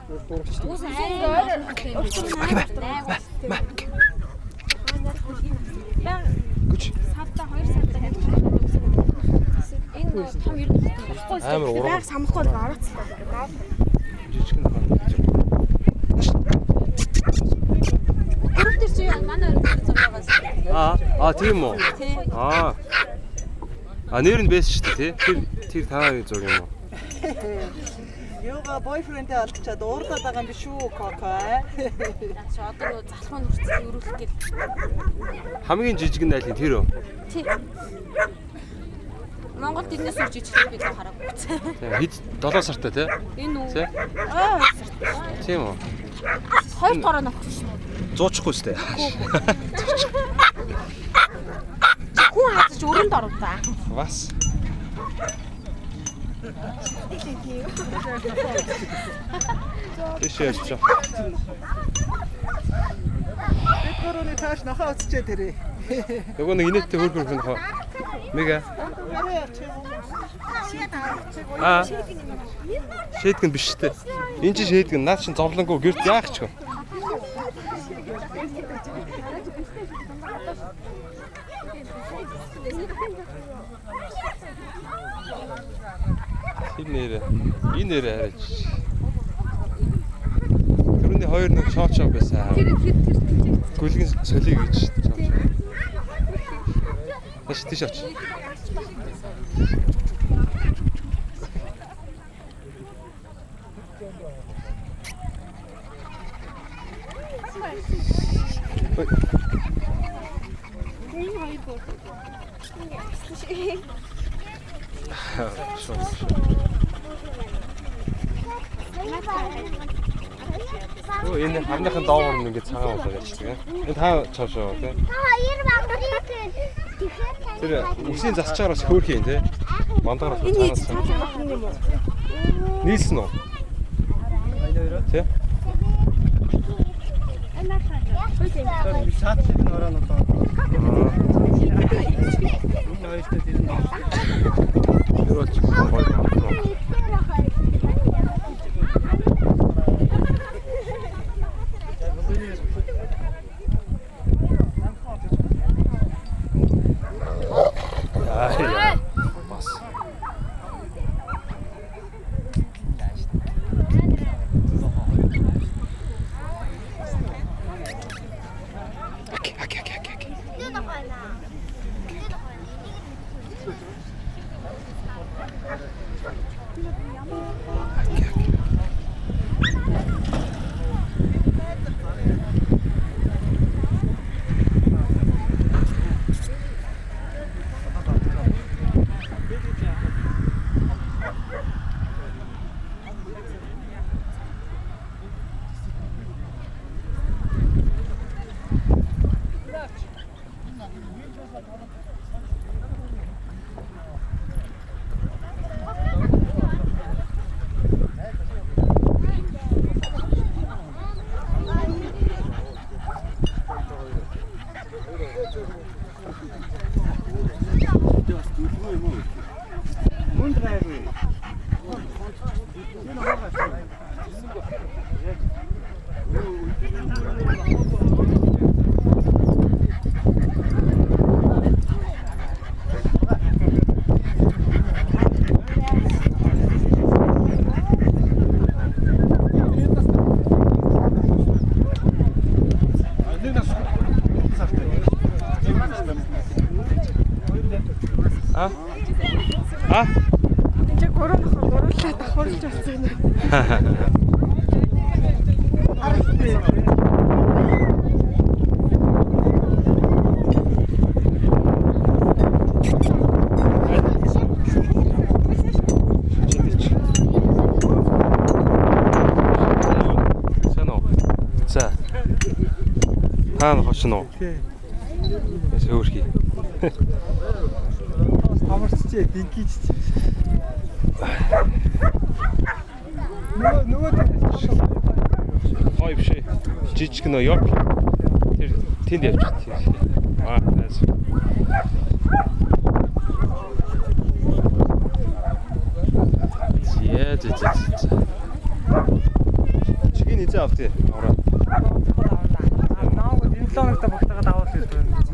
Гүч. Савта 2 савта хавьчихсан. Энэ том ер нь амар уран. Байг самахгүй бол орооцлоо. Жижигхэн нохоо. Гөрөв дээр чи манай өрөөнд зургаагаас. Аа, тийм үү? Аа. А нэр нь бэс шүү дээ, тий? Тэр та зураг юм уу? Юуга бойфрендээ олдчоод уурлаад байгаа юм биш үү, Коко? Чи одоо залхуу нүрцэн өрөөлөх гээд. Хамгийн жижиг нь аль нь тэр үү? Тий. Монголд энэс үр жижиг би хараагүй. Тийм, хэд 7 сартай тий? Энэ үү? Тий? Аа, сартай. Тийм үү? Хоёр гороо нохсон шүү. Зуучихгүй шүү дээ. Хүн хазаж өрөөнд оров та. Бас. Тийш ярьчих. Бид гурвын тааш нохоо өсчээ тэрэ. Нөгөө нэг инээдтэй хөр хөр нохоо. Мега. Аа. Шийдгэн биш үү? Энд чинь шийдгэн наад чинь зовлонгүй гэрт яах ч вэ? Тэр нэрэ. Энэ нэрэ арай жижиг. Түрүүний хоёр нэг чоо чоо байсан. Тэр тэр тэр Гүлгэн солиё гэж чоо чоо. Тэш тийш оч. Ой. 1 2 3. Оо энэ хамныхан доогуур нь ингээд цагаан болоо явчихдаг. Энэ та чавшаа тий. Хоёр бангрыг тэгэхээр Тэр үсийн засч байгаараас хөөрхий юм тий. Мандагаас цаанаас. Нийлсэн үү? Тий. Цаатлын ороонууд аа. Энэ хоёртой тэр нь. Тэр бол ч гоё юм. Аа бас. Окей, окей, окей, окей. Мөнд гайгүй. А? А? Энд чи гурван нохоо гурлаа давхарлаж болсон юм. Сайн уу? За. Та нохоо уу? Сөөрхий. Тамарчжээ, динкийч. Нөгөө Хой биш. Жижиг нөө Йорк. Тэр тэнд явчих. Аа, найс. Зэ зэ зэ зэ. Энийг хизээ авт тий. Ороо. Наа энэ 7 хоногт багтаагаад аваад ирсэн.